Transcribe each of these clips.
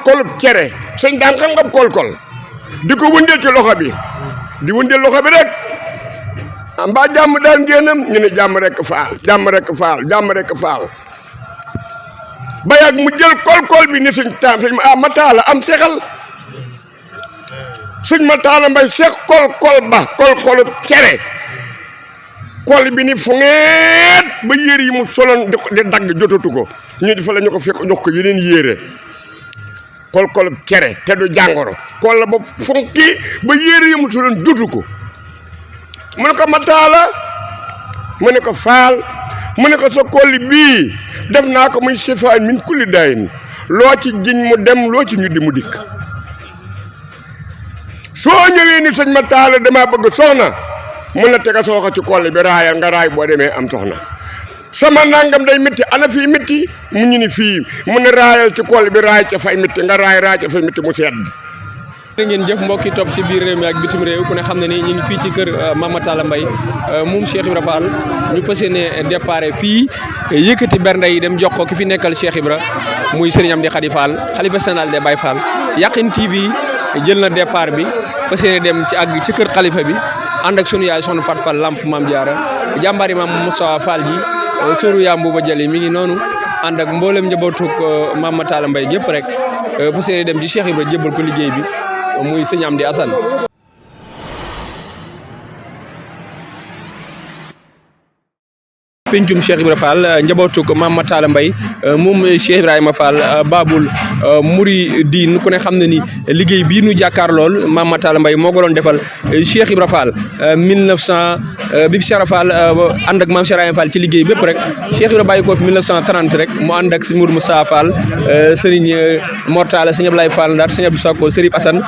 kol cere sëñ daan xam nga kol di ko wëndeel ci loxo bi di wëndeel loxo bi rek mbaa jàmm daan génnam ñu ne jàmm rek faal ba yàgg mu jël kol bi ni sëñ ma taala am sexal sëñ ma taala mbay seex kol ba kolu cere kol bi ni fu ngeet ba yére yi mu soloon di dagg jotatu ko ñu di fa la ñu ko fekk jox ko yeneen yére kol cere te du jàngoro kol la ba funki ba yére yi mu soloon jotu ko mu ne ko ma taala mu ne ko faal mu ne ko sa kolli bii def naa ko muy sifaan min kulli dayin loo ci jiñ mu dem loo ci ñuddi mu dikk soo ñëwee ni sëñ ma taala damaa bëgg soxna mun na tega soo ko ci kolli bi raayal nga raay boo demee am soxna sama nangam day métti ana fii métti mu ñu ni fii mu ne raayal ci kolli bi raay ca fay métti nga raay ca fay métti mu sedd. ngeen jëf mbokki topp ci biir réew mi ak bitim réew ku ne xam ne ni ñu ngi fii ci kër Mame Talla Mbaye moom Cheikh Ibra Fall ñu fas yéene départ fii yëkkati bernde yi dem jox ko ki fi nekkal Cheikh Ibra muy Serigne Amdi Khady Fall xalifa général des Baye Fall Yakhine TV jël na départ bi fas yéene dem ci àgg ci kër xalifa bi ànd ak sunu yaay soxna Fatou Fall Lamp Mame Diarra jàmbaari Mame Moustapha Fall ji suru yaa Mbuuba Jali mi ngi noonu ànd ak mboolem njabootuk Mame Talla Mbaye gépp rek fas yéene dem ci Cheikh Ibra jébbal ko liggéey bi muy sëñ Amdi Assane pencum Cheikh Ibra Fall njabootuk Mame Talla Mbaye moom Cheikh Ibrahima Fall Babul Mouridine ku ne xam ne ni liggéey bii nu jàkkaar lool Mame Talla Mbaye moo ko doon defal Cheikh Ibra Fall 1900 bi fi Cheikh Ibra Fall ànd ak Mame Cheikh Ibrahima Fall ci liggéey bépp rek Cheikh Ibra bàyyi ko fi 1930 rek mu ànd ak sëñ Mourou Moussa Fall Serigne Mortala sëñ Ablaye Fall Ndar sëñ Abdou Sakko Serigne Assane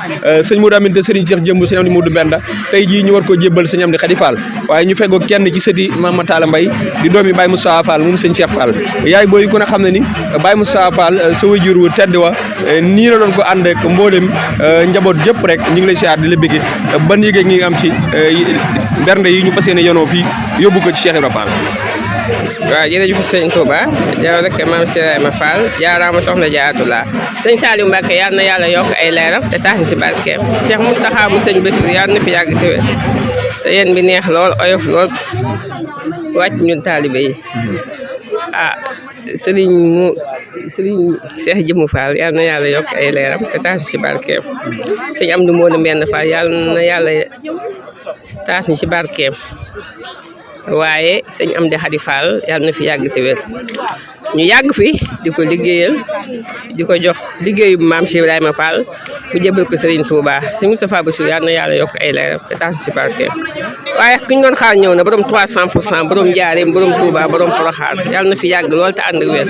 sëñ Mourou Aminte Serigne Cheikh Jëmb sëñ Amdi Moudou Mbenda tey jii ñu war koo jébbal sëñ Amdi Khady Fall waaye ñu feggoo kenn ci sëti Mame Talla Mbaye di doomi Baye Moussa Fall moom sëñ Cheikh Fall yaay booy ku ne xam ne ni Baye Moussa Fall sa wajur wu tedd wa nii la doon ko ànd ak mboolem njaboot yëpp rek ñu ngi lay siyaar di la bëgge ban yëgee ngi am ci bernde yi ñu fas yéene yonoo fii yóbbu ko ci Cheikh Ibra Fall. waaw jërëjëf sëñ Touba yow rek Mame Cheikh Ibrahima Fall jaaraama soxna Jaatulaa sëñ Saliou Mbacke yal na yàlla yokk ay leeram te tax si barkeem Cheikh Mountakha mu sëñ Bassirou yal na fi yàgg te wér te yéen bi neex lool oyof lool wàcc ñun taalibe yi Serigne Cheikh Jëmu Fall yal na yàlla yokk ay leeram te tax si barkeem sëñ Amdi Modou Mbend Fall yal na yàlla tax si barkeem waaye sëñ Amdi Khady Fall yal na fi yàgg te wér ñu yàgg fi di ko liggéeyal di ko jox liggéeyu Mame Cheikh Ibrahima Fall mu jëbal ko Serigne Touba sëñ Moustapha Bassirou yal na yàlla yokk ay leeram te tax si barkeem waaye ki ñu doon xaar ñëw na borom 300% borom Njaareem borom Touba borom Porokhane yal na fi yàgg lool te ànd ak wér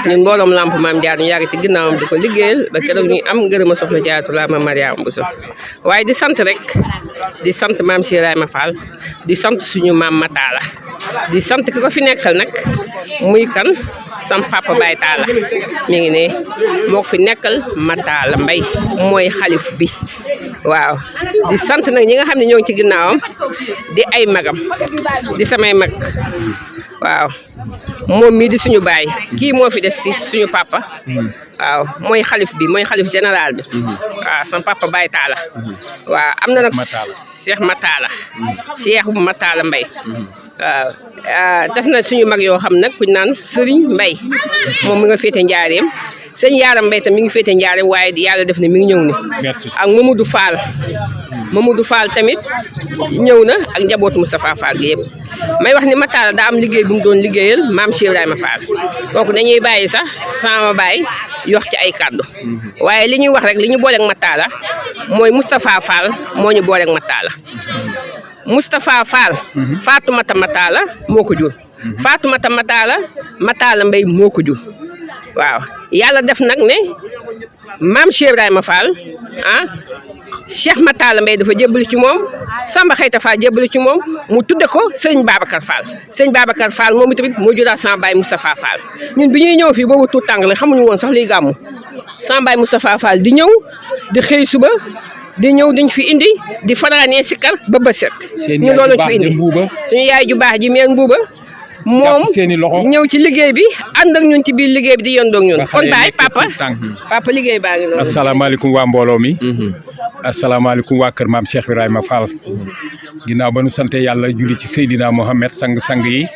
ñun mbooloom Lamp Mame Diarra ñu yàgg ci ginnaawam di ko liggéeyal ba keroog ñu am ngërëma soxna Jaatulaa Mame Mariama Bousso waaye di sant rek di sant Mame Cheikh Ibrahima Fall di sant suñu Mame Talla di sant ki ko fi nekkal nag muy kan sam papa Baye Talla mi ngi ne moo ko fi nekkal Mame Talla Mbaye mooy xalif bi waaw di sant nag ñi nga xam ne ñoo ngi ci ginnaawam di ay magam di samay mag waaw moom mii di suñu baay kii moo fi des si suñu papa waaw mooy xalif bi mooy xalif général bi waaw sam papa Baye Talla waaw am na nag Cheikh Mame Talla Cheikh Mame Talla Mbaye waaw def na suñu mag yoo xam nag kuñ naan Serigne Mbaye moom mi nga féete Njaareem sëñ Yaaram Mbaye tam mi ngi féete Njaareem waaye yàlla def na mi ngi ñëw ni ak Mamadou Fall tamit ñëw na ak njabootu Moustapha Fall gi yëpp may wax ni Mame Talla daa am liggéey bu mu doon liggéeyal Mame Cheikh Ibrahima Fall donc dañuy bàyyi sax sama baay yox ci ay kàddu waaye li ñuy wax rek li ñu booleeg Mame Talla mooy Moustapha Fall moo ñu booleeg Mame Talla Moustapha Fall Fatoumata Mame Talla moo ko jur Fatoumata Mame Talla Mbaye moo ko jur waaw yàlla def nag ne Mame Cheikh Ibrahima Fall Cheikh Mame Talla Mbaye dafa jébbalu ci moom Samba Xayta Fall jébbalu ci moom mu tudde ko sëñ Babacar Fall sëñ Babacar Fall moom tamit moo juraat sama baay Moustapha Fall ñun bi ñuy ñëw fii boobu tuut tàng la xamuñu woon sax liy gàmmu sama baay Moustapha Fall di ñëw di xëy suba di ñëw dañ fi indi di fanaanee sikkar ba bët set ñu loolu fi indi suñu yaay ju baax ji meeg mbuuba moom seeni loxo ñëw ci liggéey bi ànd ak ñun ci biir liggéey bi di yëndoog ñun kon baay papa liggéey baa ngi noonu. asalaamaaleykum waa mbooloo mi. asalaamaaleykum waa kër maam Cheikh Ibrahima Fall. ginnaaw ba nu sante yàlla julli ci Seydina Mohamed sang yi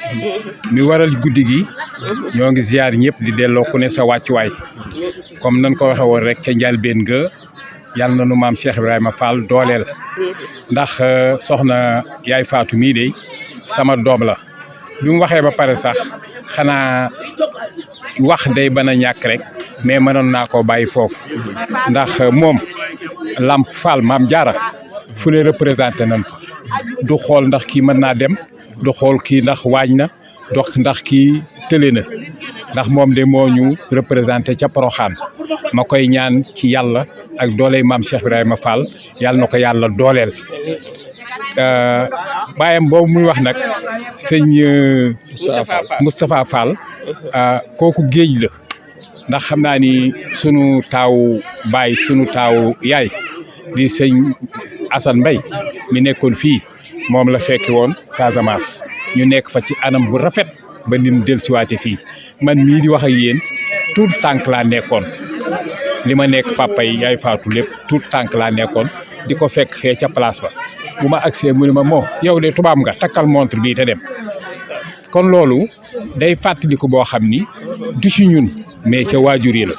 mi waral guddi gi ñoo ngi ziar ñëpp di delloo ku ne sa wàccuwaay comme nan ko waxe woon rek ca njëlbéen ga yàlla na nu maam Cheikh Ibrahima Fall dooleel ndax soxna yaay Fatou mii de sama doom la bi mu waxee ba pare sax xanaa wax day bana ñàkk rek mais mënoon naa koo bàyyi foofu ndax moom Lamp Fall maam Jaara fu ne représenté nañ fa du xool ndax kii mën naa dem du xool kii ndax waañ na dox ndax kii tële na ndax moom de moo ñu représenté ca Poroxaan ma koy ñaan ci yàlla ak dooley maam Cheikh Ibrahima Fall yàlla na ko yàlla dooleel baayam boobu muy wax nag sëñ Moustapha Fall kooku géej la ndax xam naa ni sunu taawu baay sunu taawu yaay di sëñ Assane Mbaye mi nekkoon fii moom la fekki woon Casamance ñu nekk fa ci anam bu rafet ba nim dellusiwaate fii man mii di wax ak yéen tout tànk laa nekkoon li ma nekk papa yi yaay Faatu lépp tout tànk laa nekkoon di ko fekk fee ca place ba bu ma agsee mu ne ma moo yow de tubaab nga takkal montre bii te dem kon loolu day fàttaliku boo xam ni du ci ñun mais ca waajur yi la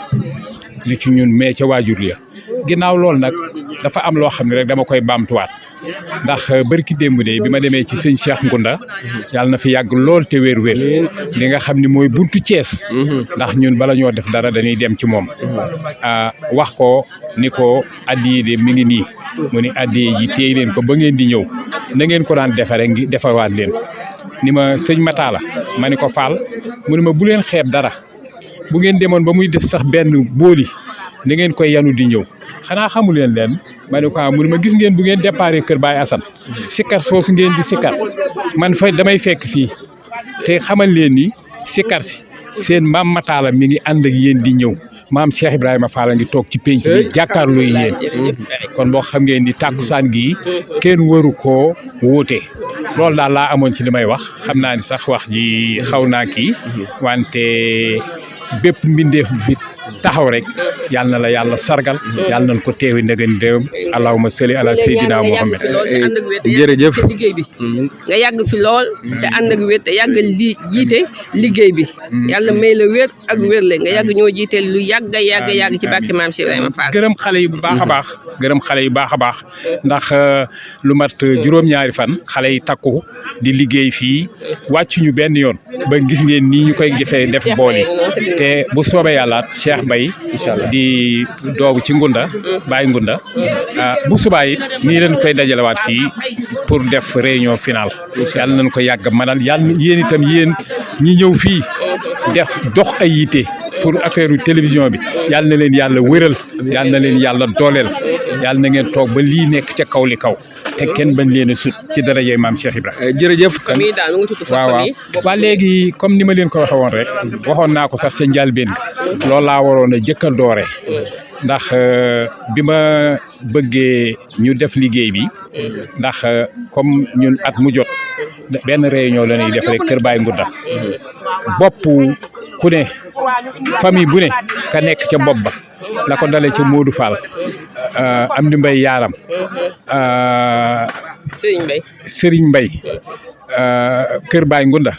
du ci ñun mais ca waajur yi la ginnaaw loolu nag dafa am loo xam ne rek dama koy baamtuwaat ndax barki démb de bi ma demee ci sëñ Cheikh Ngunda yàlla na fi yàgg lool te wér-wér li nga xam ni mooy buntu Thiès ndax ñun bala ñoo def dara dañuy dem ci moom wax ko ni ko addiye de mi ngi nii mu ni addiye ji téy leen ko ba ngeen di ñëw na ngeen ko daan defare ngi defawaat leen ko ni ma sëñ Matala ma ni ko Fall mu ne ma bu leen xeeb dara bu ngeen demoon ba muy def sax benn booli da ngeen koy yanu di ñëw xanaa xamu leen ma ne ko mu ne ma gis ngeen bu ngeen déparé kër Baye Assane sikkar soosu ngeen di sikkar man fa damay fekk fii te xamal leen ni sikkar si seen maam Matala mi ngi ànd ak yéen di ñëw maam Cheikh Ibrahima Fall a ngi toog ci penc bi jàkkaarloo yéen kon boo xam ngeen ni tàkkusaan gi kenn waru koo wuute loolu daal laa amoon ci li may wax xam naa ni sax wax ji xaw naa kii wante bépp mbindeef bu fi taxaw rek yal na la yàlla sargal yal nañ ko teewi ndëgën déwam allahumma salli ala sayyidina Muhammad jërëjëf liggéey bi nga yàgg fi lool te ànd ak wér te yàgg jiite liggéey bi yàlla may la wér ak wér le nga yàgg ñoo jiite lu yàgg ci barke maam Cheikh Ibrahima Fall gërëm xale yu baax a baax gërëm xale yu baax a baax ndax lu mat juróom-ñaari fan xale yi takku di liggéey fii wàcc ñu benn yoon ba gis ngeen nii ñu koy jëfee def bool yi te bu soobee yàlla Cheikh Mbaye di doogu ci Ngunda Baye Ngunda bu subaa it nii leen koy dajalewaat fii pour def réunion finale yàlla nañ ko yàgg manal yàlla yéen itam yéen ñi ñëw fii def dox ay yite pour affaire télévision bi yàlla na leen yàlla wëral yàlla na leen yàlla dooleel yàlla na ngeen toog ba lii nekk ca kaw li kaw te kenn bañ leen a sut ci darajay maam Cheikh Ibrahima. jërëjëf. waaw waa léegi comme ni ma leen ko waxee woon rek waxoon naa ko sax ca njëlbéen loolu laa waroon a jëkk a doore ndax bi ma bëggee ñu def liggéey bi ndax comme ñun at mu jot benn réunion la ñuy def rek Kër Baye Ngunda bopp ku ne famille bu ne ka nekk ca bopp ba la ko dalee ca Modou Fall am di Mbay yaaram Serigne Mbay Kër Baye Ngunda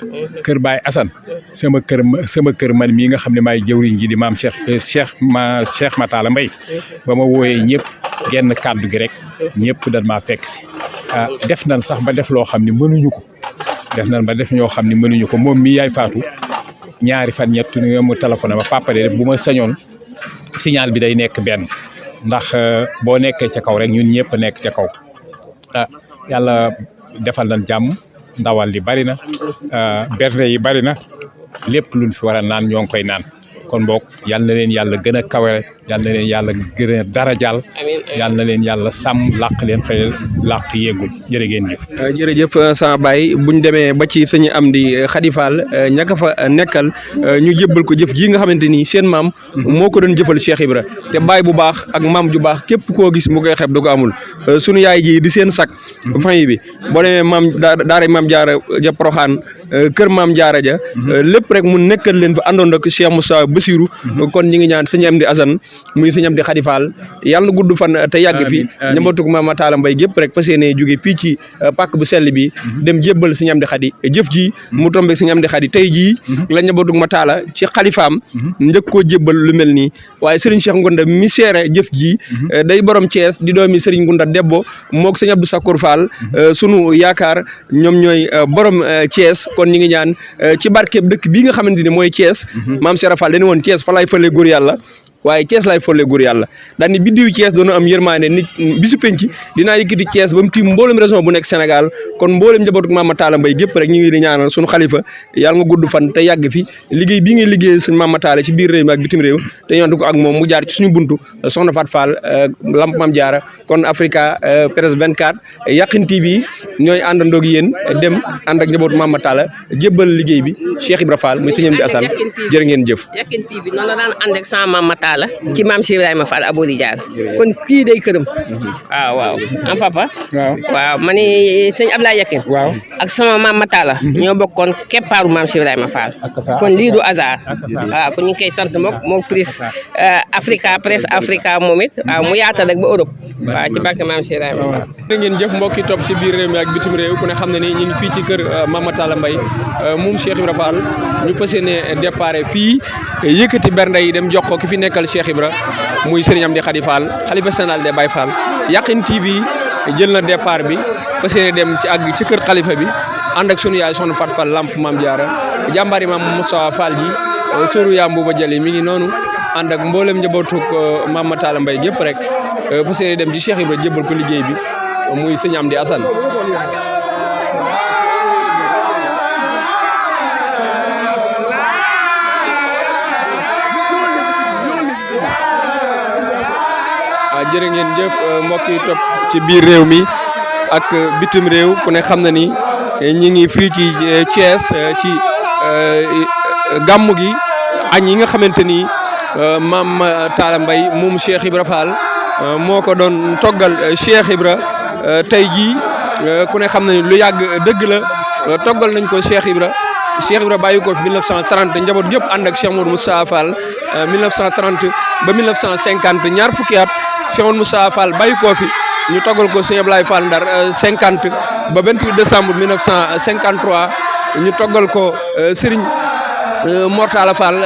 Kër Baye Assane sama kër man mii nga xam ne maay jëwriñ ji di maam Cheikh Matala Mbay ba ma wooyee ñëpp genn kàddu gi rek ñëpp dañ maa fekk si def nañ sax ba def loo xam ne mënuñu ko def nañ ba def ñoo xam ne mënuñu ko moom mii yaay Faatu ñaari fan ñett ni mu téléphoné ma papa de bu ma sañoon signal bi day nekk benn ndax boo nekkee ca kaw rek ñun ñëpp nekk ca kaw yàlla defal nañ jàmm ndawal li bari na berne yi bari na lépp luñ fi war a naan ñoo ngi koy naan kon boog yal na leen yàlla gën a kawe yal na leen yàlla gën a darajaal yal na leen yàlla sàmm làq leen fay làq yeggul jërë ngeen jëf. jërëjëf sama baay buñ demee ba ci sëñ Amdi Khady Fall ñaka fa nekkal ñu jébbal ko jëf ji nga xamante ni seen maam moo ko doon jëfal Cheikh Ibra te baay bu baax ak maam ju baax képp koo gis mu koy xeeb du ko amul sunu yaay ji di seen sak famille bi boo demee maam daara maam Jaara ja Poroxaan kër maam Jaara ja lépp rek mu nekkal leen fa àndoon ak Cheikh Moussa Bassirou kon ñi ngi ñaan sëñ Amdi Assane muy sëñ Amdi Khady Fall yàlla gudd fan te yàgg fi ñambatug Mame Talla Mbaye gépp rek fas yéene jóge fii ci pàkk bu sell bi dem jébbal sëñ Amdi Khady jëf ji mu tombe sëñ Amdi Khady tey jii la ñambatug Mame Talla ci xalifaam njëkk koo jébbal lu mel nii waaye Serigne Cheikh Ngounda mi seere jëf ji day borom Thiès di doomi Serigne Ngounda Debbo moog sëñ Abdou Sakour Fall sunu yaakaar ñoom ñooy borom Thiès kon ñi ngi ñaan ci barkeeb dëkk bii nga xamante ni mooy Thiès maam Serap Fall dañu woon Thiès fa laay fële góor yàlla waaye Thiès laay folle góor yàlla daal ni biddiw Thiès doon am yërmaane nit bisu penc dinaa yëkkati Thiès ba mu tiim mboolem région bu nekk Sénégal kon mboolem njabootu Mame Talla Mbaye gépp rek ñu ngi di ñaanal suñu xalifa yàlla nga gudd fan te yàgg fi liggéey bii ngay liggéey suñu Mame Talla ci biir réew mi ak bitim réew te ñoontu ko ak moom mu jaar ci suñu buntu soxna Fat Fall Lamp Mame Diarra kon Africa Presse 24 Yakhine TV ñooy àndandoog yéen dem ànd ak njabootu Mame Talla jébbal liggéey bi Cheikh Ibra Fall muy sëñ Amdi Assane jërë ngeen jëf Yakhine TV noonu la daan ànd ak sama Mame Talla ci maam Cheikh Ibrahima Fall Aboli Diar kon kii day këram waaw am papa waaw ma ni sëñ Abdoulaye Yakhine waaw ak sama Mame Talla ñoo bokkoon keppaaru maam Cheikh Ibrahima Fall kon lii du hasard waaw kon ñu ngi koy sant mook prise Africa Presse Africa moom it waaw mu yaatal rek ba Europe waaw ci barke maam Cheikh Ibrahima Fall jërë ngeen jëf mbokki topp ci biir réew mi ak bitim réew ku ne xam ne ni ñu ngi fii ci kër Mame Talla Mbaye moom Cheikh Ibra Fall ñu fas yéene départ fii yëkkati bernde yi dem jox ko ki fi nekkal Cheikh Ibra muy Serigne Amdi Khady Fall xalifa général des Baye Fall Yakhine TV jël na départ bi fas yéene dem ci àgg ci kër xalifa bi ànd ak sunu yaay soxna Fat Fall Lamp Mame Diarra jàmbaari maam Moussa Fall ji sóoru yaa Mbuuba Jali mi ngi noonu ànd ak mboolem njabootu Mame Talla Mbaye gépp rek fas yéene dem ci Cheikh Ibra jébbal ko liggéey bi muy sëñ Amdi Assane jërë ngeen jëf mbokk yi topp ci biir réew mi ak bitim réew ku ne xam na ni ñi ngi fii ci Thiès ci gàmm gi añ yi nga xamante ni Mame Talla Mbaye moom Cheikh Ibra Fall moo ko doon toggal Cheikh Ibra tey jii ku ne xam na ni lu yàgg dëgg la toggal nañ ko Cheikh Ibra bàyyi ko fi 1930 njaboot yëpp ànd ak Cheikh Modou Moussa Fall 1930 ba 1950 ñaar fukki at Cheikh Modou Moussa Fall bàyyi ko fi ñu toggal ko Cheikh Ablaye Fall Ndar 50 ba 28 décembre 1953 ñu toggal ko Serigne Mor Talla Fall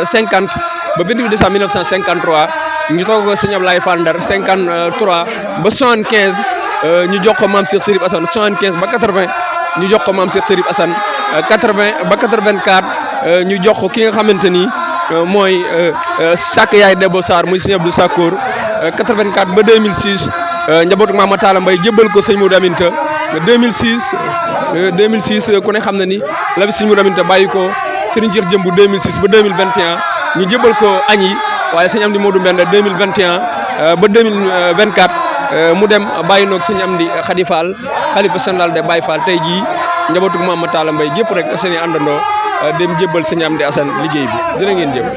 50 ba 28 décembre 1953 ñu toggal ko Serigne Ablaye Fall Ndar 53 ba 75 ñu jox ko Mame Cheikh Serif Assane 75 ba 80 ñu jox ko Mame Cheikh Serif Assane 80 ba 84 ñu jox ko ki nga xamante ni mooy Sakk Yaay Debbo Sarr muy Serigne Abdou Sakour 84 ba 2006 njabootu Mame Talla Mbaye jébbal ko sëñ Modou Aminta 2006 ku ne xam na ni la bi sëñ Modou Aminta bàyyi ko Serigne Cheikh Jëmbu 2006 ba 2021 ñu jébbal ko añ yi waaye sëñ Amdi Modou Mbenda 2021 ba 2024 mu dem bàyyi noog sëñ Amdi Khady Fall xalifa général des Baye Fall tey jii njabootu Mame Talla Mbaye gépp rek seen i àndandoo dem jébbal sëñ Amdi Assane liggéey bi dina ngeen jëf.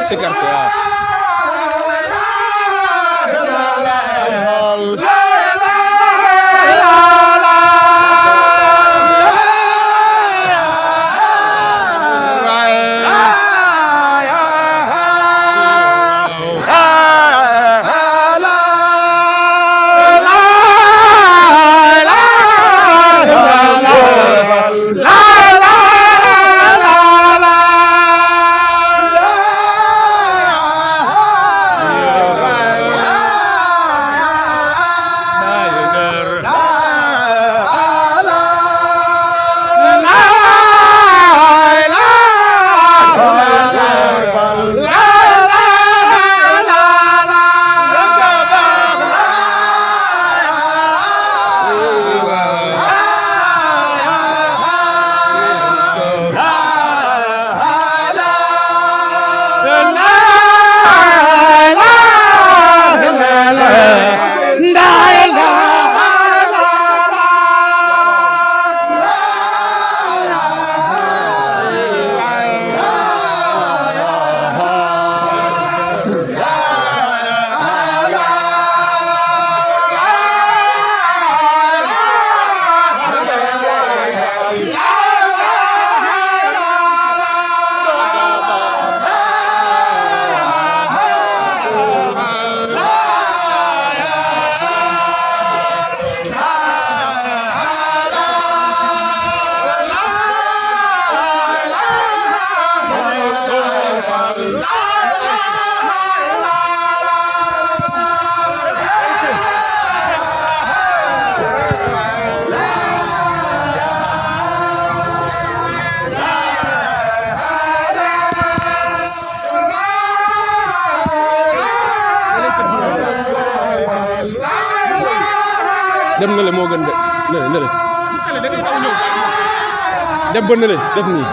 sikar si waaw dem na le moo gën de na le dem ba na le def nii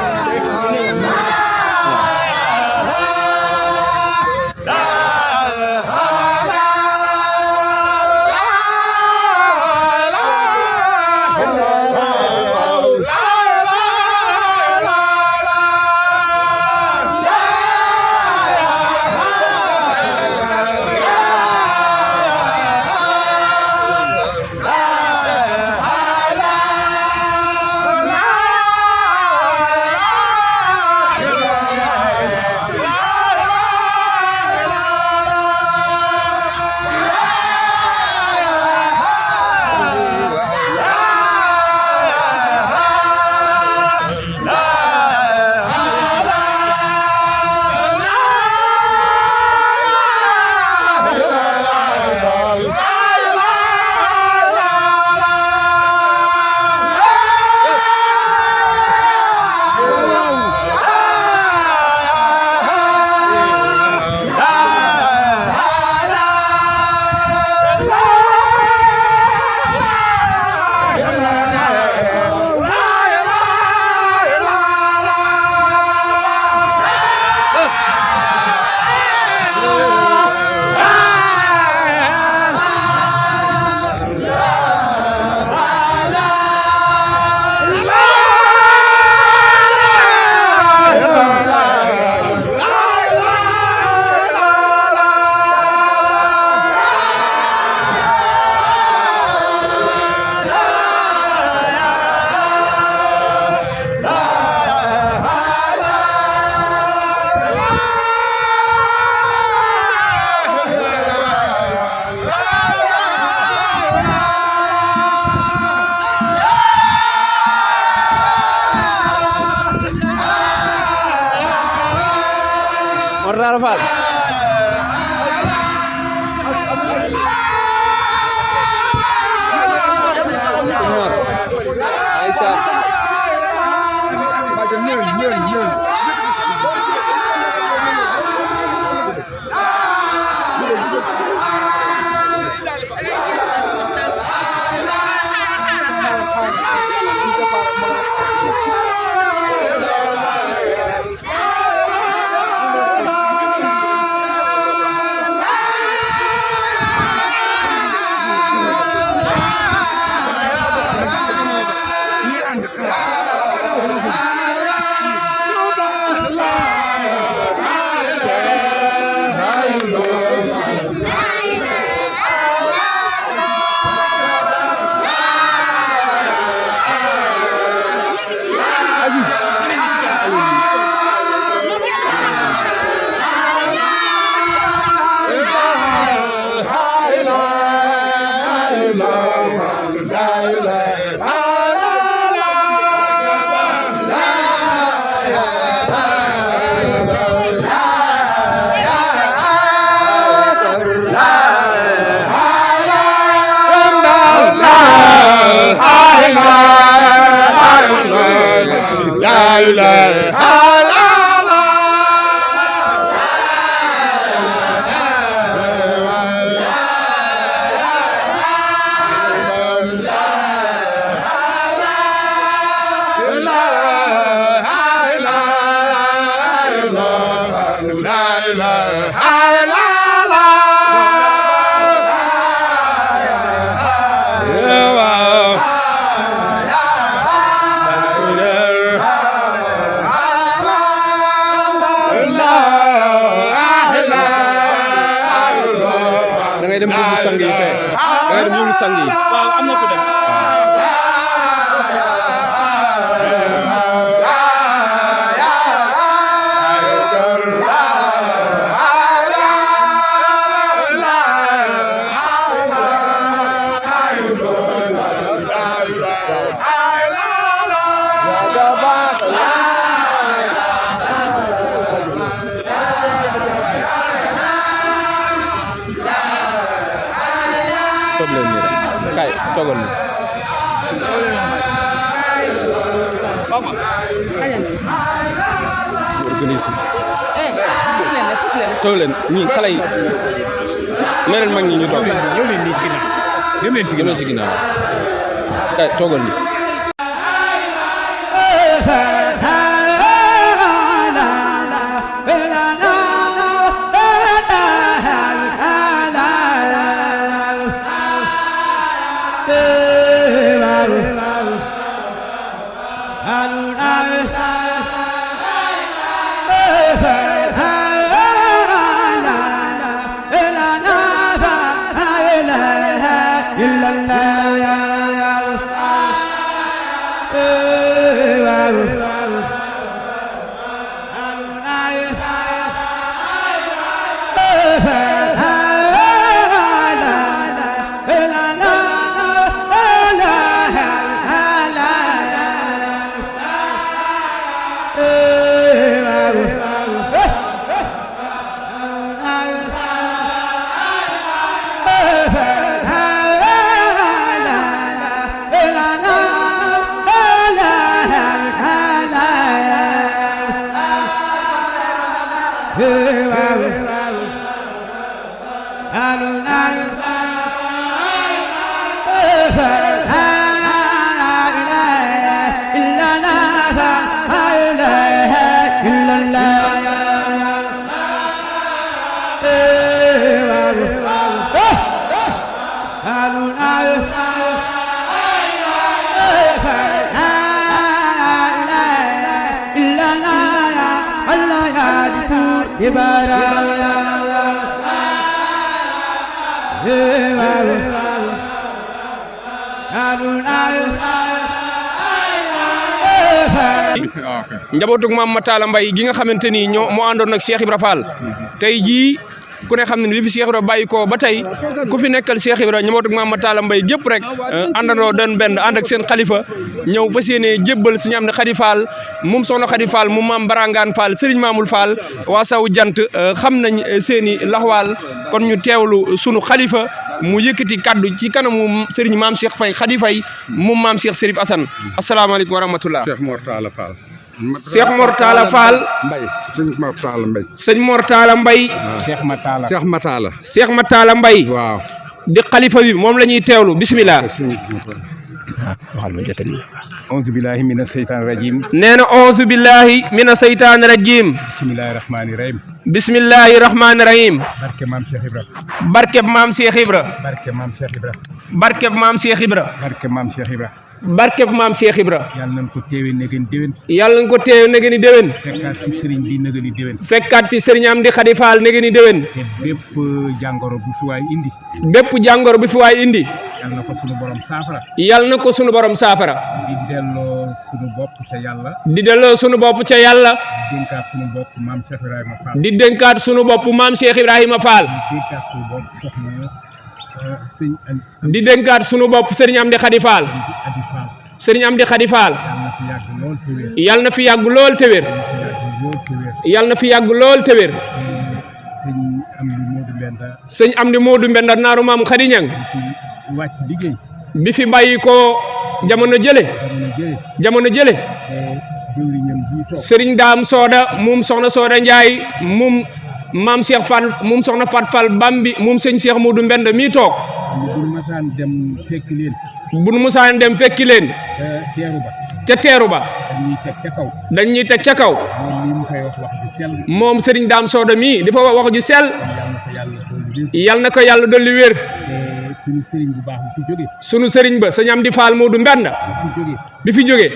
Rafal Aisha toog leen ñii xale yi meneen mag ñi ñu toog dem leen ci dem leen si ginnaaw kay toogal ni njabootug Maam Matala Mbaye gi nga xamante ni ñoo moo àndoon ak Cheikh Ibra Fall tey jii ku ne xam ne li fi Cheikh Ibra bàyyi ko ba tey ku fi nekkal Cheikh Ibra njabootug Maam Matala Mbaye gépp rek àndandoo doon benn ànd ak seen xalifa ñëw fas yéene jébbal suñu am ne Khady Fall moom soxna Khady Fall mu maam Barangaan Fall Serigne Mamoul Fall waa saw jant xam nañ seeni laxwaal kon ñu teewlu sunu xalifa mu yëkkati kaddu ci kanamu Serigne maam Cheikh Faye Khady Faye moom maam Cheikh Serif Assane asalaamaaleykum wa rahmatullah. Cheikh Mortala Fall. Cheikh Mortala Fall. Mbaye sëñ Mortala Mbaye. sëñ Mortala Mbaye. Cheikh Matala. Cheikh Matala. Cheikh Matala Mbaye. waaw. di xalifa bi moom la ñuy teewlu bisimilah. waxal ma jotali. auzu billahi mina seytaani rajim. nee na auzu billahi mina seytaani rajim. bismillahi rahmaani rahim. bismillahi rahmaani rahim. barke maam Cheikh Ibra. barkeb maam Cheikh Ibra. barke maam Cheikh Ibra. barkeb maam Cheikh Ibra. barke maam Cheikh Ibra. barkeb maam Cheikh Ibra. yàlla nañ ko teewee negeen déwén. yàlla nañ ko teewee negeen déwén. fekkaat fi sëriñ bi negeen déwén. fekkaat fi sëriñ Amdi Khady Fall negeen déwén. te bépp jàngoro bu fi waay indi. bépp jàngoro bu fi waay indi. yàlla na ko sunu borom saafara. yàlla na ko sunu borom saafara. di delloo sunu bopp ca yàlla. di delloo sunu bopp ca yàlla. di dénkaat sunu bopp maam Cheikh Ibrahima Fall. di dénkaat sunu bopp maam Cheikh Ibrahima Fall. di dénkaat sunu bopp soxna di dénkaat sunu bopp sëriñ Amdi Khady Fall. sëriñ Amdi Khady Fall. yàlla na fi yàgg lool te wér. yàlla na fi yàgg lool te wér. sëñ Amdi Modou Mbenda naaru maam Khady Ñang bi fi bàyyi ko jamono jële sëriñ Daam Sooda moom soxna Sooda Njaay moom maam Cheikh Fall moom soxna Fat Fall Bambi moom sëñ Cheikh Modou Mbenda mii toog bu nu musaan dem fekki leen ca teeru ba dañuy teg ca kaw moom sëriñ Daam Sooda mii dafa wax ju sell yal na ko yàlla dolli wér sunu sëriñ ba sëñ Amdi Fall Modou Mbenda bi fi jógee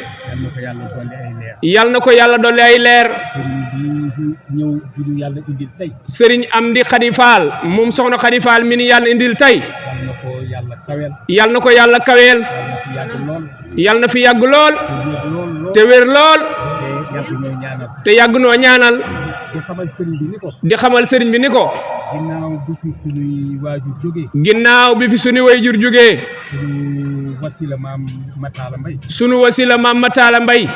yal na ko yàlla dolli ay leer sëriñ Amdi Khady Fall moom soxna Khady Fall mi ni yàlla indil tey yal na ko yàlla kaweel yal na fi yàgg lool te wér lool te yàgg noo ñaanal di xamal sëriñ bi ni ko ginnaaw bi fi suñu waajur jógee sunu wasila maam Matala Mbaye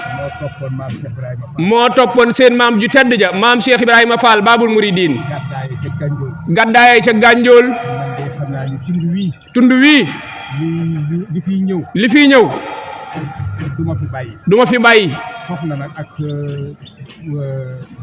moo toppoon seen maam ju tedd ja maam Cheikh Ibrahima Fall Babul Mouridine gàddaaye ca Gànjool tund wii li fiy ñëw du ma fi bàyyi. du ma fi bàyyi. soxna nag ak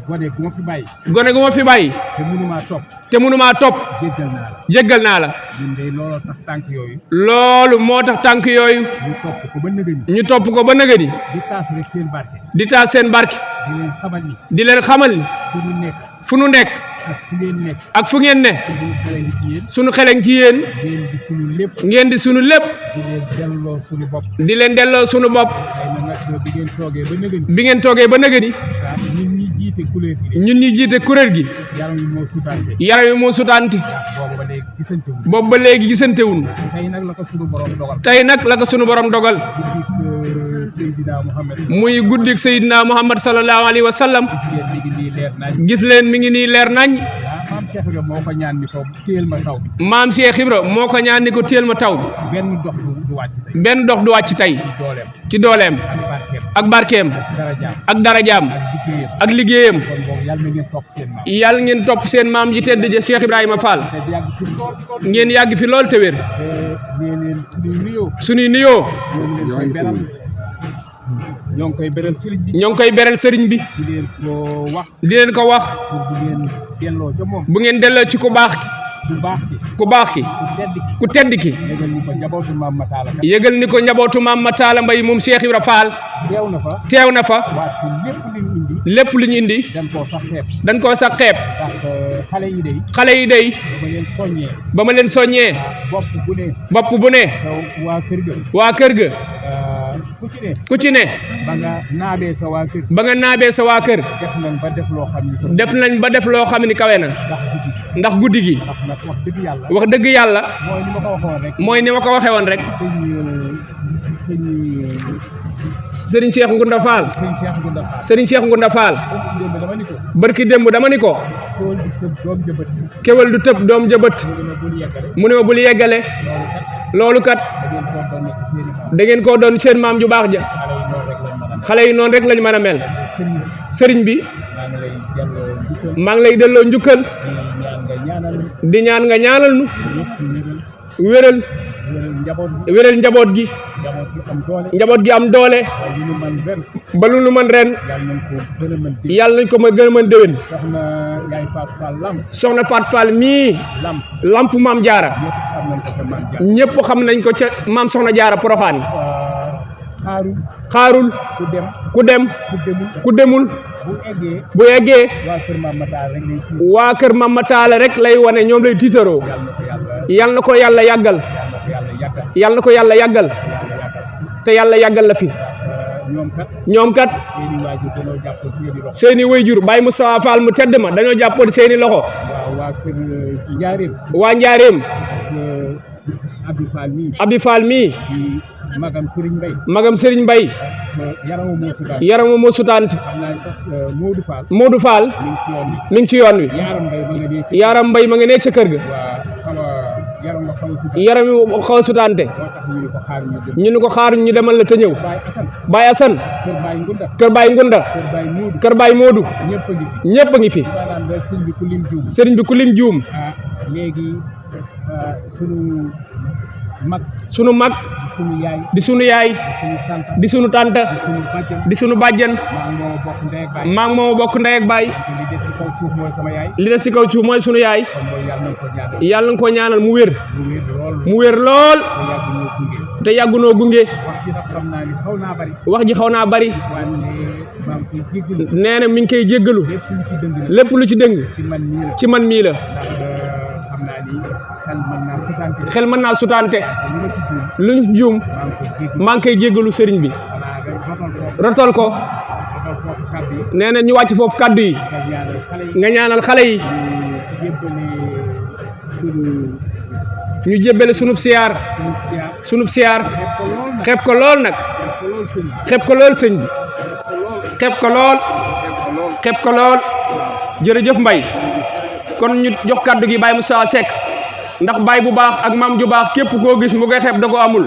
gone gu ma fi bàyyi. gone gu ma fi bàyyi. te mënumaa topp. te mënumaa topp. jéggal naa la. jéggal naa la. ñun de looloo tax tànk yooyu. loolu moo tax tànk yooyu. ñu topp ko ba nëgëni. ñu topp ko ba nëgëni. di taas rek seen barke. di taas seen barke. di leen xamal ni. di leen xamal ni. fu ñu nekk. fu nu nekk. ak fu ngeen nekk. ak fu ngeen ne. suñu xale yi ci yéen. sunu xeleñ ci yéen. ngeen di suñu lépp. ngeen di sunu lépp. di leen delloo suñu bopp. di leen delloo sunu bopp. xëy na nag bi ngeen toogee ba nëgëni. bi ngeen toogee ba nëgëni. ñun ñi jiite kuréel gi. ñun ñi jiite kuréel gi. yaram yi moo sutante. yaram yi moo sutaanti. boobu ba léegi gisante wu. boobu ba léegi gisante wuñ. tey nag la ko suñu borom dogal. tey nag la ko sunu borom dogal. Seydina Muhammad. muy guddik Seydina Muhammad sallallahu alayhi wa sallam. gis leen mi ngi nii leer nañ. maam Cheikh Ibra moo ko ñaan ni ko téel ma taw bi. maam Cheikh Ibra moo ko ñaan ni ko téel ma taw bi. benn dox du wàcc tey. benn dox du wàcc tey. ci dooleem. ci dooleem. ak barkeem. ak barkeem. ak darajaam. ak darajaam. ak liggéeyam. ak liggéeyam. kon boobu yàlla na ngeen topp seen maam. yàlla ngeen topp seen maam ji tedd ja Cheikh Ibrahima Fall. te di yàgg suñu lool. ngeen yàgg fi lool te wér. te leen suñuy nuyoo. suñuy nuyoo. ñoo ngi koy beral sëriñ bi. ñoo ngi koy beral sëriñ bi. di leen ko wax. di leen ko wax. pour bu ngeen delloo ca moom. bu ngeen delloo ci ku baax ki. ku baax ki. ku baax ki. ku tedd ki. ku tedd ki. yëgal ni ko njabootu maam Matala. yëgal ni ko njabootu maam Matala Mbay moom Cheikh Ibra Fall. teew na fa. teew na fa. waat lépp lu ñu indi. dañ koo sax xeeb. dañ koo sax xeeb. ndax xale yi day. xale yi day. ba leen soññee. ba ma leen soññee. bopp bu ne. bopp bu ne. waa kër ga. waa kër ga. ku ci ne. ku ci ne. ba nga naabee sa waa kër. ba nga naabee sa waa kër. def nañ ba def loo xam ni. def nañ ba def loo xam ni kawe na. ndax guddi gi. ndax nag wax dëgg yàlla. wax dëgg yàlla. mooy ni ma ko waxoon rek. mooy ni ma ko waxee woon rek. Serigne Cheikh Ngunda Fall. Serigne Cheikh Ngunda Fall. barki démb dama ni ko. kéwal du tëb doom jëbët. mu ne ma bul yeggale. loolu kat. da ngeen koo doon seen maam ju baax ja. xale yi noonu rek lañ mën a mel. sëriñ bi. maa ngi lay delloo njukkal. di ñaan nga ñaanal nu. wéral njaboot gi. njaboot gi am doole. ba lu nu mën ren. yàlla nañ ko ma gën a mën déwén. soxna Faat Fall mii. lamp maam jaara. ñëpp xam nañ ko ca maam soxna jaara Poroxaan. xaarul. ku dem. ku demul. bu eggee. waa kër maam Matala rek lay wane ñoom lay tiitaroo. yàlla na ko yàlla yàggal. yàlla na ko yàlla yàggal. te yàlla yàggal la fi. ñoom kat. seeni wayjur Baye Moustapha Fall mu tedd ma dañoo jàppoon seeni loxo. waa Njaareem. Abi Fall mii. magam Serigne Mbaye. yaramu moo sutaant. Modou Fall. mi ngi ci yoon wi. Yaram Mbaye ma nga nekk ca kër ga. yaram wi xaw a sutaante. ñu ni ko xaaruñ ñu demal la te ñëw. Baye Assane. kër Baye Ngunda. kër Baye Modou. ñëpp a ngi fi. sëriñ bi ku lim juum. sunu mag. di sunu yaay. di sunu tànta. di sunu bàjjen. maa ngi moo bokk ndey ak baay. li des ci kaw suuf mooy sunu yaay. yàlla nga ko ñaanal mu wér. mu wér lool. te yàggunoo gunge. wax ji xaw naa bari. nee na mi ngi koy jéggalu. lépp lu ci dëng. ci man mii la. xel mën naa sutaante. lu ñu juum. maa ngi koy jéggalu sëriñ bi. rotal ko. nee na ñu wàcc foofu kàddu yi. nga ñaanal xale yi. ñu jébbale sunub siyaar. xeeb ko lool nag. xeeb ko lool sëñ bi. xeeb ko lool. xeeb ko lool. jërëjëf Mbay kon ñu jox kàddu gi Baye Moussa Seck ndax baay bu baax ak maam ju baax képp koo gis mu koy xeeb da ko amul.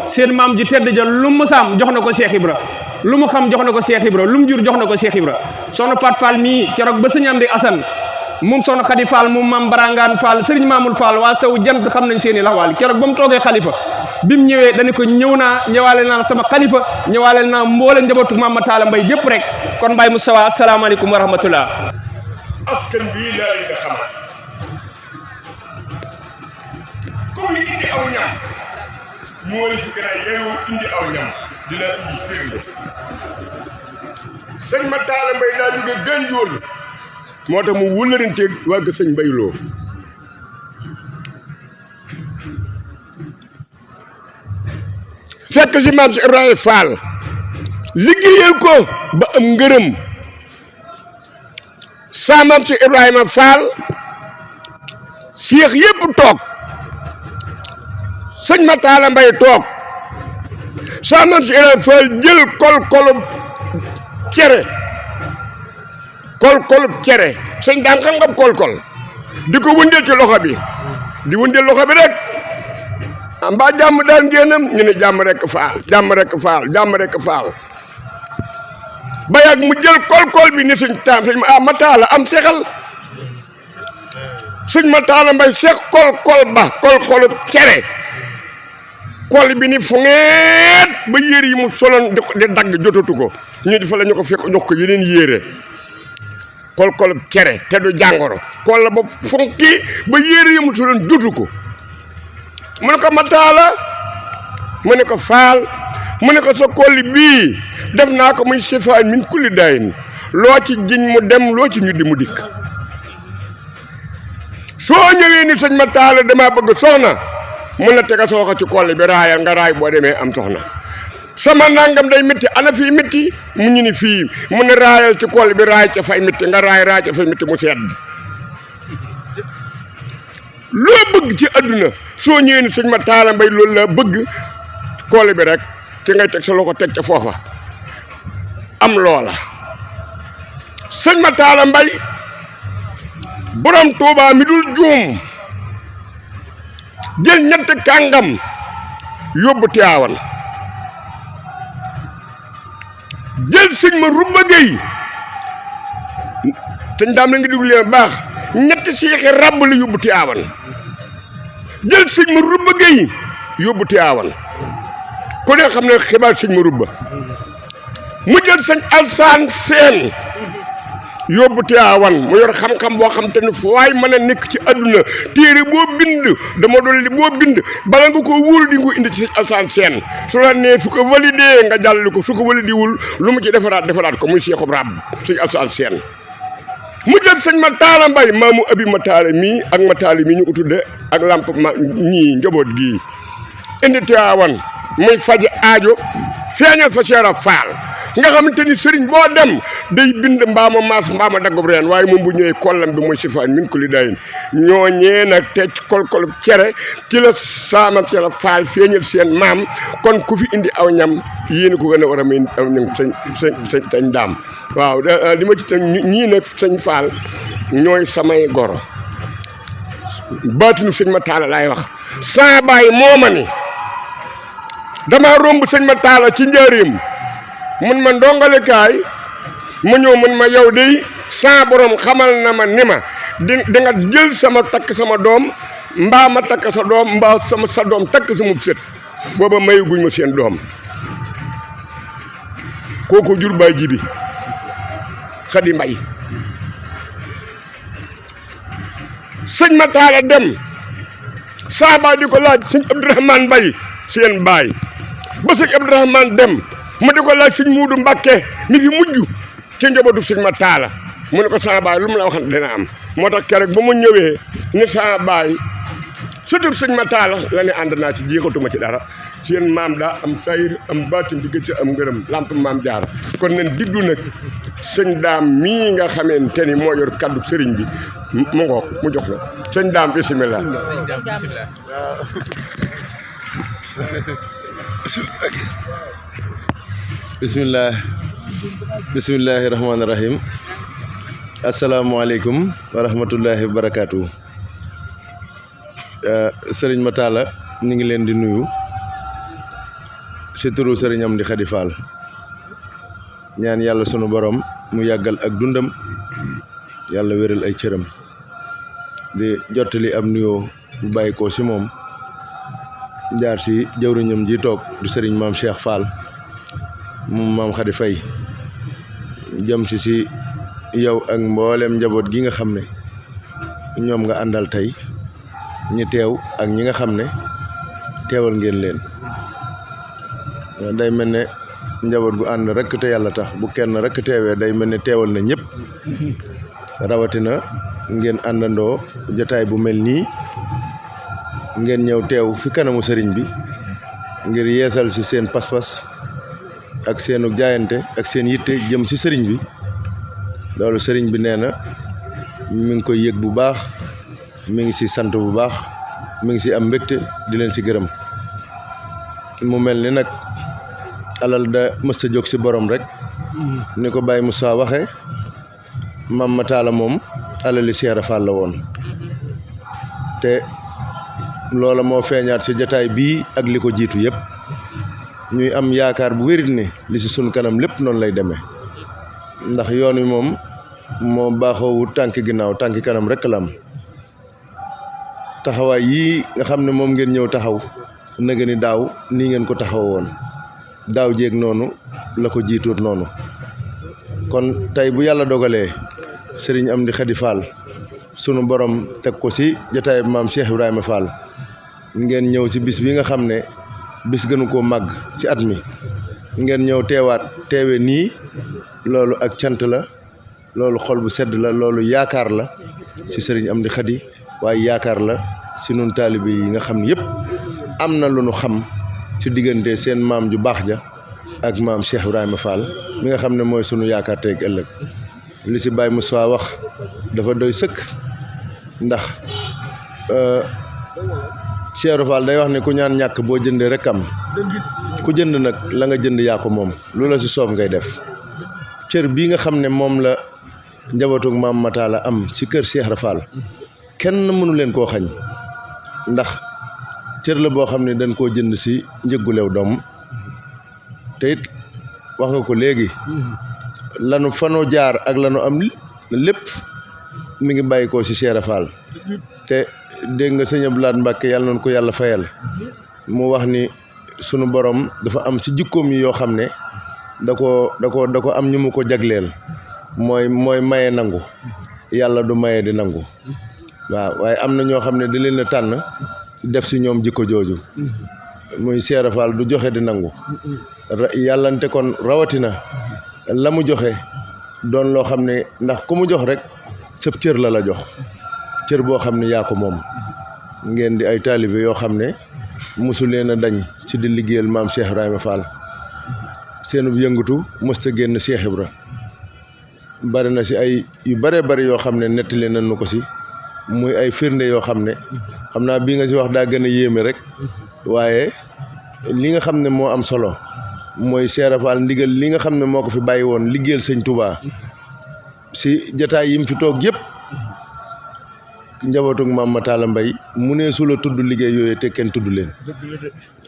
seen maam ji tedd ja lu mu saam jox na ko Cheikh Ibra. lu mu xam jox na ko Cheikh Ibra lu mu jur jox na ko Cheikh Ibra. soxna Faat Fall mii keroog ba sëñ Amdi Asan moom soxna Xadi Fall moom maam Barangaan Fall sëriñ Maamul Fall waa Sow jant xam nañ seen i laxwaal keroog ba mu toogee xalifa bi mu ñëwee dañu ko ñëw naa ñëwaale naa sama xalifa ñëwaale naa mboole njabootu Mame Talla Mbaye gépp rek kon Baye Moustapha asalaamaaleykum wa rahmatullah. askan bii laa leen di xamal comme ni indi aw ñam moo la fi gën a yeyoo indi aw ñam dinaa indi firnde sëñ Mame Talla Mbaye daa jóge Ganjool moo tax mu wëllëranteeg waa ga sëñ Mbaye Lo fekk si maam si Ibrahima Fall liggéeyal ko ba am ngërëm saa maam si Ibrahima Fall seex yëpp toog sëñ Mame Talla Mbaye toog saa maam si Ibrahima Fall jël kol-kolub cere kol-kolub cere sëñ daam xam nga kol-kol di ko wëndeel ci loxo bi di wëndeel loxo bi rek mbaa jàmm daan génnam ñu ne jàmm rek faal jàmm rek faal jàmm rek faal ba yàgg mu jël kol-kol bi ni sëñ taam sëñ Mame Talla am sexal sëñ Mame Talla Mbaye seex kol-kol ba kol-kolub cere kol bi ni fu ngeet ba yére yi mu soloon di dagg jotatu ko ñu di fa la ñu ko fekk jox ko yeneen yére kol-kolub cere te du jàngoro kol la ba funki ba yére yi mu soloon jotu ko mu ne ko Mame Talla mu ne ko faal mu ne ko sa kolli bii def naa ko muy sifaan min kulli daayin loo ci jiñ mu dem loo ci ñuddi mu dikk soo ñëwee ni sëñ Mame Talla damaa bëgg soxna mun na tega soo ko ci kolli bi raayal nga raay boo demee am soxna sama nangam day métti ana fii métti mu ñu ni fii mu ne raayal ci kolli bi raay ca fay métti nga raay ca fay métti mu sedd loo bëgg ci àdduna soo ñëwee ni sëñ Mame Talla Mbaye loolu la bëgg koole bi rek ci ngay teg sa loxo teg ca foofa am loola sëñ Mame Talla Mbaye borom Tuubaa mi dul juum jël ñetti kàngam yóbbu Tiwaawan jël sëñ ma Rubba Géy sëñ daam la ngi déglu leen baax ñetti seexi ràbb la yóbbu Tiwaawan jël sëñ ma Rubba Géy yóbbu Tiwaawan ku ne xam ne xibaar sëñ ma Rubba mu jël sëñ Alsaan Seen yóbbu Tiwaawan mu yor xam-xam boo xam te ne fu waay mën a nekk ci àdduna téere boo bind dama doon li boo bind bala nga ko wóol di nga indi ci sëñ Alsaan Seen su la nee su ko validé nga jàll ko su ko validé wul lu mu ci defaraat ko muy seexub ràbb sëñ Alsaan Seen mu jël sëñ Mame Talla Mbaye maamu abi Mame Talla mii ak Mame Talla mii ñu ko tudde ak lamp ma ñii njaboot gii indi Tiwaawan muy faji aajo feeñal fa Cheikh Fall nga xamante ni sëriñ boo dem day bind mbaama maas mbaama daggub reen waaye moom bu ñëwee kollam bi mooy sifaan min kulli dayin ñooñee nag te kol-kolub cere ci la saamam Cheikh Fall feeñal seen maam kon ku fi indi aw ñam yéen ko gën a war a may aw ñam sëñ daam waaw li ma ci tam ñii nag sëñ Fall ñooy samay goro baatinu sëñ Mame Talla laay wax saa baay mooma ni dama romb sëñ Mame Talla ci njaareem mun ma ndongale kaay ma ñëw mun ma yow de saa borom xamal na ma ni ma di nga jël sama takk sama doom mbaa ma takk sa doom mbaa sa doom takk sama sët booba mayaguñ ma seen doom kooku jur baay jibi Xadi Mbay sëñ Mame Talla dem saa baay di ko laaj sëñ Abdourahmane Mbay seen baay ba sëñ Abdourahmane dem mu di ko laaj sëñ Muudu Mbàkke mi fi mujj ci njabootu sëñ Mame Talla mu ne ko sama baay lu mu la waxan dina am moo tax keroog ba mu ñëwee ni sama baay surtout sëñ Mame Talla la ne ànd naa ci jeexatuma ci dara seen maam daa am sayir am baatin di gëj am ngërëm lamp maam jaar kon nañ diglu nag sëñ daam mii nga xamante ni moo yor kaddu sëriñ bi mu ngoog mu jox la sëñ daam bismillah bismillahi rahmaani rahim asalaamaaleykum wa rahmatullahi wa barakaatu. Sëriñ Mame Talla ñu ngi leen di nuyu si turu Sëriñ Amdi Xadi Fall ñaan yàlla sunu borom mu yàggal ak dundam yàlla wéral ay cëram di jottali am nuyoo bu bàyyi ko si moom jaar si jëwriñam ji toog du sëriñ maam Cheikh Fall moom maam Khady Faye jëm si yow ak mboolem njaboot gi nga xam ne ñoom nga àndal tey ñi teew ak ñi nga xam ne teewal ngeen leen day mel ne njaboot gu ànd rek te yàlla tax bu kenn rek teewee day mel ne teewal na ñëpp rawatina ngeen àndandoo jotaay bu mel nii ngeen ñëw teew fi kanamu sëriñ bi ngir yeesal si seen pas-pas ak seenu jaayante ak seen yitte jëm si sëriñ bi loolu sëriñ bi nee na mi ngi koy yëg bu baax mi ngi si sant bu baax mi ngi si am mbégte di leen si gërëm mu mel ni nag alal da mës a jóg si borom rek ni ko Baye Moussa waxe Mame Matala moom alali Cheikh Fall la woon te loola moo feeñaat si jataay bii ak li ko jiitu yëpp ñuy am yaakaar bu wérit ni li si sunu kanam lépp noonu lay demee ndax yoon wi moom moo baaxoowu tànki ginnaaw tànki kanam rek la am taxawaay yii nga xam ne moom ngeen ñëw taxaw nëga ni daaw nii ngeen ko taxaw woon daaw jéeg noonu la ko jiituut noonu kon tey bu yàlla dogalee sëriñ Amdi Khady Fall sunu borom teg ko si jataay maam Cheikh Ibrahima Fall ngeen ñëw si bis bi nga xam ne bis gënu koo màgg si at mi ngeen ñëw teewe nii loolu ak cant la loolu xol bu sedd la loolu yaakaar la si sëriñ Amdi Khady waaye yaakaar la si nun taalibe yi nga xam ne yëpp am na lu nu xam si diggante seen maam ju baax ja ak maam Cheikh Ibrahima Fall mi nga xam ne mooy sunu yaakaar tey ëllëg li si Baye Moussa wax dafa doy sëkk ndax Cheikh Fall day wax ne ku ñaan ñàkk boo jëndee rek am ku jënd nag la nga jënd yaa ko moom lu la si soob ngay def cër bii nga xam ne moom la njabootug Mame Matala am si kër Cheikh Fall kenn mënu leen koo xañ ndax cër la boo xam ne dañ koo jënd si njëggu lew doom te it wax nga ko léegi lanu fanoo jaar ak lanu am lépp mi ngi bàyyi ko si Cheikh Fall te dégg nga sëñ Abdou Lahad Mbacké yàlla noonu ko yàlla fayal mu wax ni sunu borom dafa am si jikkoom yi yoo xam ne da ko am ñu mu ko jagleel mooy maye nangu yàlla du maye di nangu waaw waaye am na ñoo xam ne da leen a tànn def si ñoom jikko jooju muy Cheikh Fall du joxe di nangu yàllante kon rawatina la mu joxe doon loo xam ne ndax ku mu jox rek sëb cër la jox cër boo xam ne yaa ko moom ngeen di ay taalibe yoo xam ne mosu leen a dañ ci di liggéeyal maam Cheikh Ibrahima Fall seenub yëngatu mësta génn Cheikh Ibra bari na si ay yu bare bari yoo xam ne nettali nañu ko si muy ay firnde yoo xam ne xam naa bii nga si wax daa gën a yéeme rek waaye li nga xam ne moo am solo mooy Cheikh Fall ndigal li nga xam ne moo ko fi bàyyi woon liggéeyal sëñ Touba si jataay yim fi toog yëpp njabootug Mame Matala Mbaye mu ne su la tudd liggéey yooyu te kenn tudd leen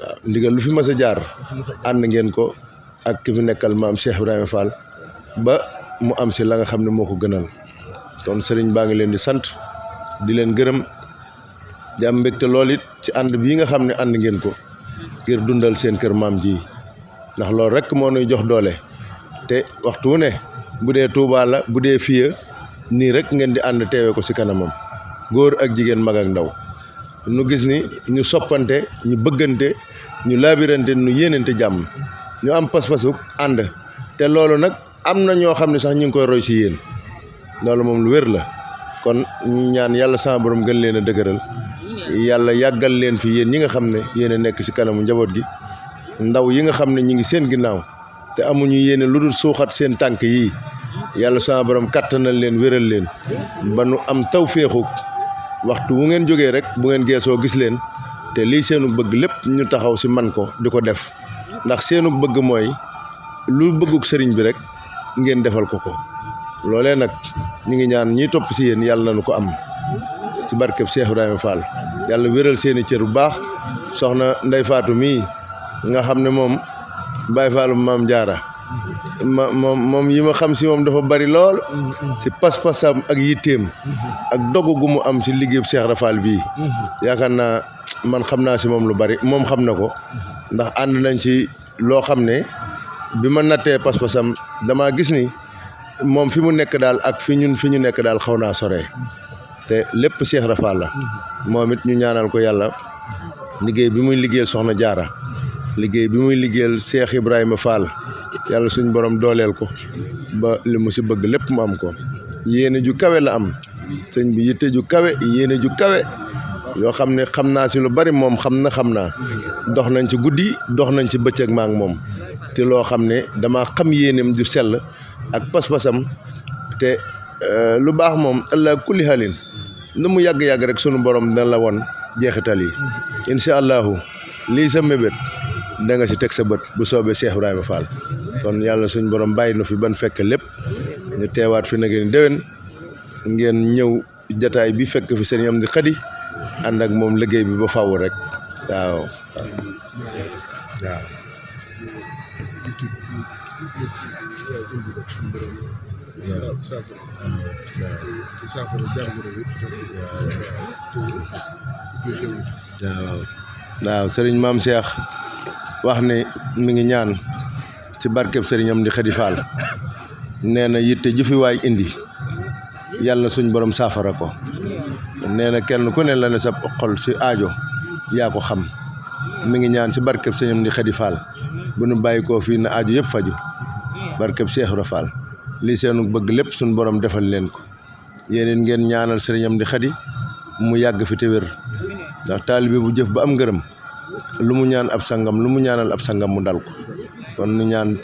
waaw ndigal lu fi mas a jaar ànd ngeen ko ak ki fi nekkal maam Cheikh Ibrahima Fall ba mu am si la nga xam ne moo ko gënal kon sëriñ baa ngi leen di sant di leen gërëm di am mbégte lool it ci ànd bii nga xam ne ànd ngeen ko ngir dundal seen kër maam ji ndax loolu rek moo nuy jox doole te waxtu wu ne bu dee Touba la bu dee fiya nii rek ngeen di ànd teewe ko si kanamam góor ak jigéen mag ak ndaw nu gis ni ñu soppante ñu bëggante ñu laabirante ñu yéenante jàmm ñu am pas-pasuk ànd te loolu nag am na ñoo xam ne sax ñu ngi koy roy si yéen loolu moom lu wér la kon ñu ñaan yàlla sama borom gën leen a dëgëral yàlla yàggal leen fi yéen ñi nga xam ne yéen a nekk si kanamu njaboot gi ndaw yi nga xam ne ñi ngi seen ginnaaw te amuñu yéene lu dul suuxat seen tànk yii yàlla sama borom kattanal leen wéral leen ba nu am tawféexu waxtu wu ngeen jógee rek bu ngeen geesoo gis leen te lii seenu bëgg lépp ñu taxaw si man ko di ko def ndax seenu bëgg mooy lu bëgguk sëriñ bi rek ngeen defal ko ko loolee nag ñu ngi ñaan ñiy topp si yéen yàlla nañu ko am si barkeb Cheikh Ibrahima Fall yàlla wéral seeni cër bu baax soxna Ndey Faatu mii nga xam ne moom Baye Fallu maam Jaara moom yi ma xam si moom dafa bari lool si pas-pasam ak yitteem ak dogu gu mu am si liggéeyu Cheikh Rafal bii yaakaar naa man xam naa si moom lu bari moom xam na ko ndax ànd nañ ci loo xam ne bi ma nattee pas-pasam damaa gis ni moom fi mu nekk daal ak fi ñu nekk daal xaw naa sore te lépp Cheikh Rafal la moom it ñu ñaanal ko yàlla liggéey bi muy liggéeyal Soxna Jaara liggéey bi muy liggéeyal Cheikh Ibrahima Fall yàlla suñ borom dooleel ko ba li mu si bëgg lépp mu am ko yéene ju kawe la am sëñ bi yitte ju kawe yéene ju kawe yoo xam ne xam naa si lu bari moom xam naa dox nañ ci guddi dox nañ ci bëccëg ma ak moom te loo xam ne damaa xam yéeneem ju sell ak pas-pasam te lu baax moom allah kulli halin lu mu yàgg-yàgg rek sunu borom dana la woon jeexital yi incha allahu lii sa mébét da nga si teg sa bët bu soobee Cheikh Ibrahima Fall kon yàlla suñ borom bàyyi na fi ban fekk lépp ñu teewaat fi nag ni déwén ngeen ñëw jataay bi fekk fi sëriñ Amdi Xadi ànd ak moom liggéey bi ba faaw rek waaw. waaw sëriñ Maam Cheikh wax ne mi ngi ñaan ci barkeb sëriñ Amdi Xadi Fall nee na yitte ju fi waay indi yàlla suñ borom saafara ko nee na kenn ku ne la ne sa xol si aajo yaa ko xam mi ngi ñaan ci barkeb sëriñ Amdi Xadi Fall bu nu bàyyi koo fii na aajo yëpp faju barkeb Cheikh Ibra Fall lii seenu bëgg lépp suñ borom defal leen ko yéen ngeen ñaanal sëriñ Amdi Xadi mu yàgg fi te wér ndax taalibe bu jëf ba am ngërëm lu mu ñaan ab sangam lu mu ñaanal ab sangam mu dal ko kon nu ñaan